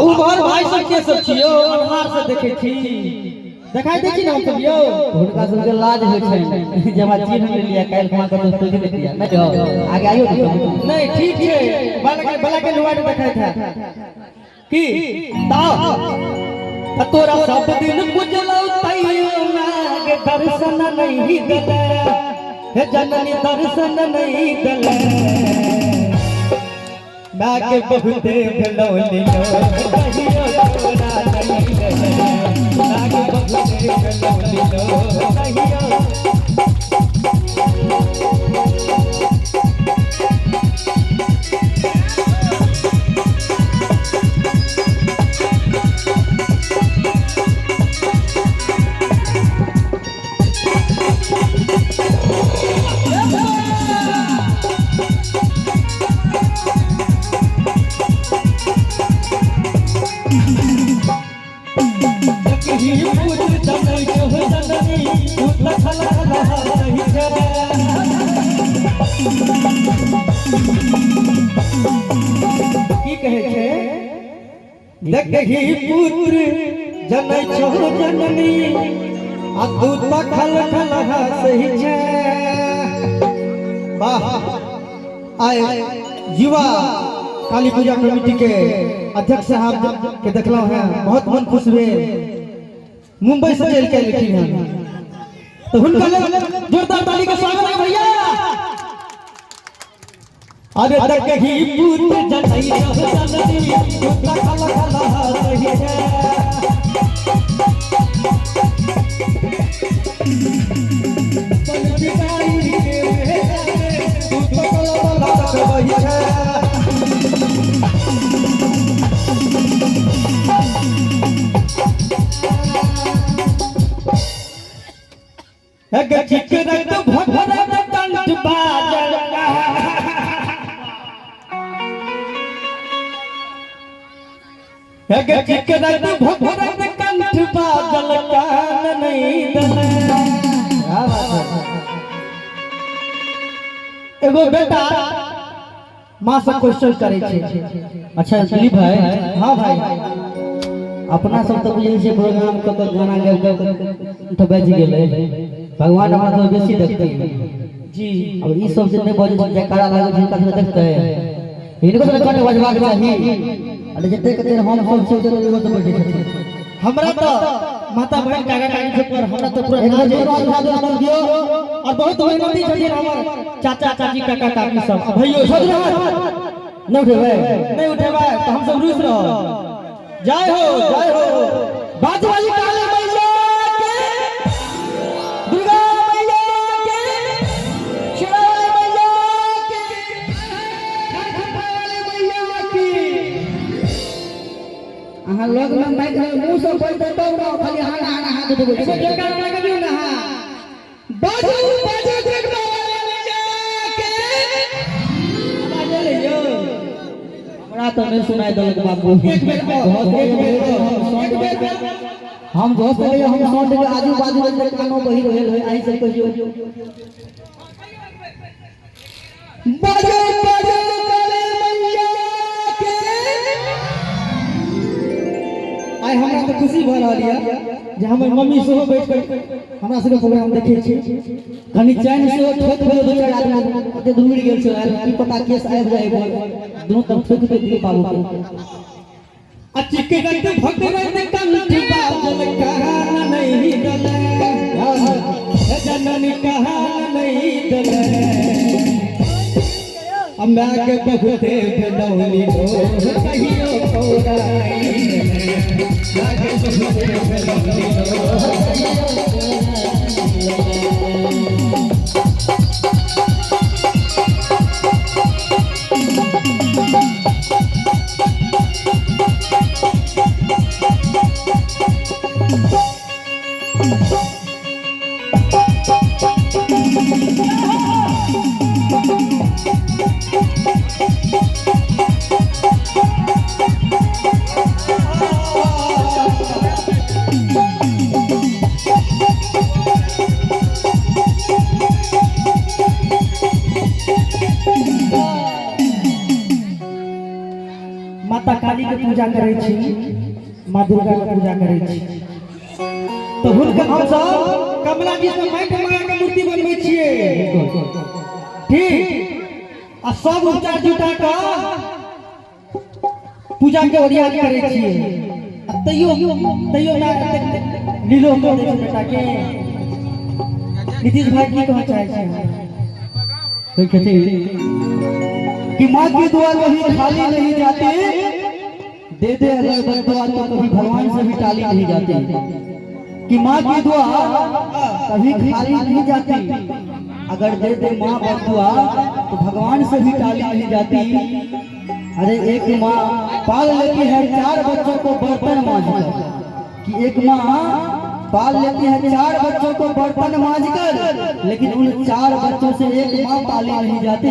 उम्हर भाई सब के सब छियो अन्हार से देखे छी, देखाई दै छी ने हम सब यौ। हुनका सबके लाज होइ छै जे हमरा चिन्ह नहि लिया, काल्हि खुमा कतौ पूछि लेतिया नहि यौ, आगे आइयो ने सब। नहीं ठीक छै, बाला के बाला के नुआ देखाई था की ताओ त तोरा सब दिन पुजलौ तैयो नाग दर्शन नहीं देले, हे जननी दर्शन नहीं देले। माँ के बहुते भेलौ लीलो कहियो तोरा नहीं देले, माँ के बहुते भेलौ लीलो कहियो। ही पुत्र जनई छो जननी, तू त खल खल हसै छै। की कहै छै? देखही पुत्र जनई छो जननी, आ तू त खल खल हसै छै। वाह, आए युवा काली पूजा कमेटी के अध्यक्ष साहब के देखलहुँ हैं, बहुत मन खुश भेल। मुंबई से चल के एलखिन हैं, तो हुनका लेल जोरदार ताली के स्वागत है भैया। अरे देखही पुत्र जनई छो जननी, तू त खल खल हसै छै। बन पिटाई के बेटा रे, तू त खल खल हसै छै। चिकरत भगरत कंठ बाजल, चिकरत भगरत कंठ बाजल कान नहीं दले। क्या बात है। एगो बेटा माँ से क्वेश्चन करे छै। अच्छा दिलीप भाई। हाँ भाई। अपना सब तऽ बुझै छियै प्रोग्राम कऽ कऽ गाना गाबि कऽ तऽ बचि गेलै, भगवान अपना सब बेसी देखतै जी। अब ई सब जे नहि बजै छै, जयकारा लागै छै, हिनका सबके देखतै, हिनको सबके कट बजबाक चाही। अरे जते कते हम सब छियै ओते ओहो सब बैठे छथिन। हमरा तऽ माता बहन काका काकी सब पर हमरा तऽ पूरा एक बेर नाज जोर हाथ उठा दियौ, दियौ। और बहुत मेहनती छथिन हमर चाचा चाची काका काकी सब आ भैयो उठा सब। दियौ हाथ। नहि उठेबै? नहीं उठेबै तऽ हम सब रुस रहब। जय हो, जय हो। बाजू बाजू काली मैया के, दुर्गा मैया के, शेरावाली मैया के, खरखरवाली मैया की। अहाँ लग में माइक में मुंह से बोलते तब ना, खाली हाना हाना हाथ उठबै एगो छै। जयकारा लगा दियौ ना। हाँ, बाजू बाजू दुर्गा मैया के। आवाज एलै यौ? हमरा तऽ नहि सुनाई देलक बाबू। एक बेर और, एक बेर और, एक बेर और। हम भऽ सकैए हम साउंड के आजू बाजू में कानो बहिर भेल होय, अहीं सब कहियो। बाजू बाजू काली मैया के। आइ हमरा तऽ खुशी भऽ रहल यऽ जे हमर मम्मी सेहो बैठ कऽ हमरा सबके प्रोग्राम देखै छै। कनि चैन से ठोक भेल दू चारि आदमी, ओते दूर गेल छै, की पता केस आबि जाय, बोल दुनू तरफ ठोक दे दिली बाबू के। आ चिकरत भगरत कंठ बाजल कान नहीं दले, हे जननी कान नहीं दले। हमरा के बहुते भेलौनी हो कहियो तोरा नहीं दले, हमरा के बहुते भेलौनी हो कहियो तोरा नहीं। माता काली के पूजा करै छी, माँ दुर्गा के पूजा करै छी, तऽ हुनकर हमसब कमला जी से माटि मंगा के मूर्ति बनबै छियै। ठीक, आ सब उपचार जुटा कऽ पूजा के ओरियान करै छियै, आ तैयो तैयो माय एतेक लीलो कऽ दै छै बेटा के। नीतीश भाई, की कहऽ चाहै छी अहाँ? कोई कहते कि माँ की दुआ कभी खाली नहीं जाती, दे दे अगर बददुआ तो कभी भगवान से भी टाली नहीं जाती। कि माँ की दुआ कभी खाली नहीं जाती, अगर दे दे माँ बददुआ तो भगवान से भी टाली नहीं जाती। अरे एक माँ पाल लेती है चार बच्चों को बर्तन मांज कर, कि एक माँ पाल लेती है चार बच्चों को बर्तन मांज कर, लेकिन उन चार बच्चों से एक माँ पाली नहीं जाती।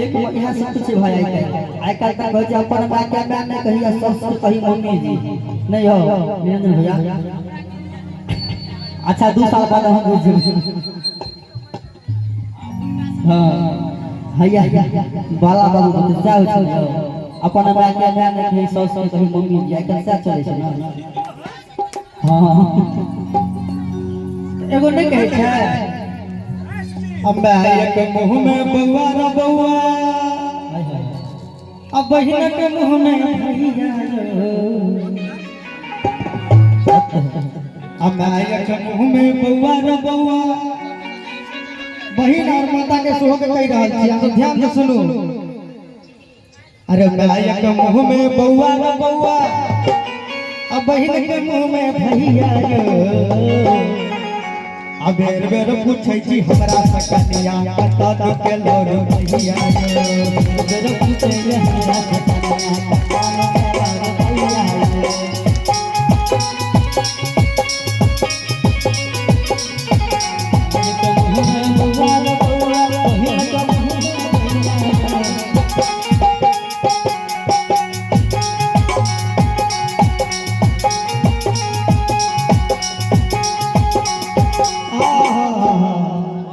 एक माँ यहाँ सत्य से भाई, आई काल्हि, आइ काल्हि तऽ कहै छै अपन माँ के माय नहि कही आ सब से कही मम्मी जी। नहीं हो निरंजन भैया? अच्छा, 2 साल बाद हम बुझ जेबै। हाँ, हैया बाला बाबू बते सएह होइ छै ने यौ। अपन माय के माय नहि कही, साउस के कही मम्मी जी, आइ काल्हि सएह चलै छै ने। हाँ। एगो नहि कहै छै, मायक मुँह में बौआ रे बौआ, हाय हाय। आ बहिनक मुँह में भैया रो। आ मायक मुँह में बौआ रे बौआ, बहिन और माता के सेहो के कहि रहल छी, अहाँ सब ध्यान से सुनू। अरे मायक मुँह में बौआ रे बौआ, आ बहिन के मुँह में भैया रो। आ बेर बेर पूछै छी हमरा से कनिया, कतऽ नुकेलौ रे भैया रो। बेर पूछै रे हमरा से कनिया, कतऽ नुकेलौ रे भैया रे। मायक मुँह में बौआ रे बौआ, बहिनक मुँह में भैया रे।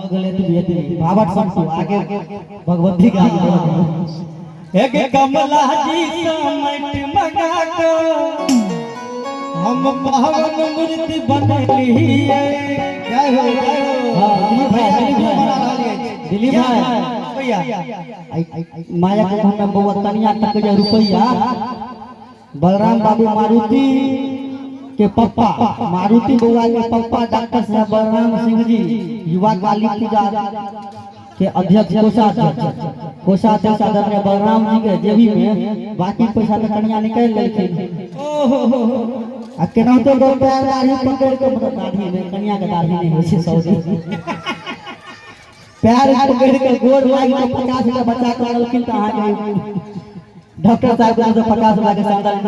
अगले तू ये भावट संतु आगे भगवती के आगे। एक कमला जी से माटि मंगा के हम पावन मूर्ति बनेलियै। जय हो, जय हो। हाँ, दिलीप भाई, दिलीप भाई। बना रहल अछि। दिलीप भाई। भैया। मायक मुँह में बौआ, कनिया तक जे रुपैया। बलराम बाबू मारुति के पप्पा, मारुति बौआ के पप्पा डॉक्टर साहब बलराम सिंह जी, युवा काली पूजा के अध्यक्ष, कोषाध्यक्ष, कोषाध्यक्ष आदरणीय बलराम जी के जेबी में बाकी पैसा तऽ कनिया निकालि लेलखिन। ओहो हो हो। आ केनाहितो लोग पैर दाढ़ी पकड़ि के, मतलब दाढ़ी नहि, कनिया के दाढ़ी नहि होइ छै, सॉरी, पैर पकड़ि के गोर लागि के 50 हजार बचा कऽ अनलखिन। तऽ अहाँके डॉक्टर साहब के 50 हजार के संकल्प।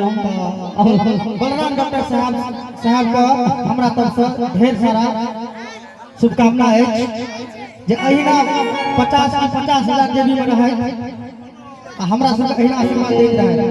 बलराम डॉक्टर साहब साहब के हमरा तरफ से ढेर सारा शुभकामना अछि जे अहिना 50 की 50 हजार जेबी में रहै आ हमरा सबके अहिना आशीर्वाद दैत रहै।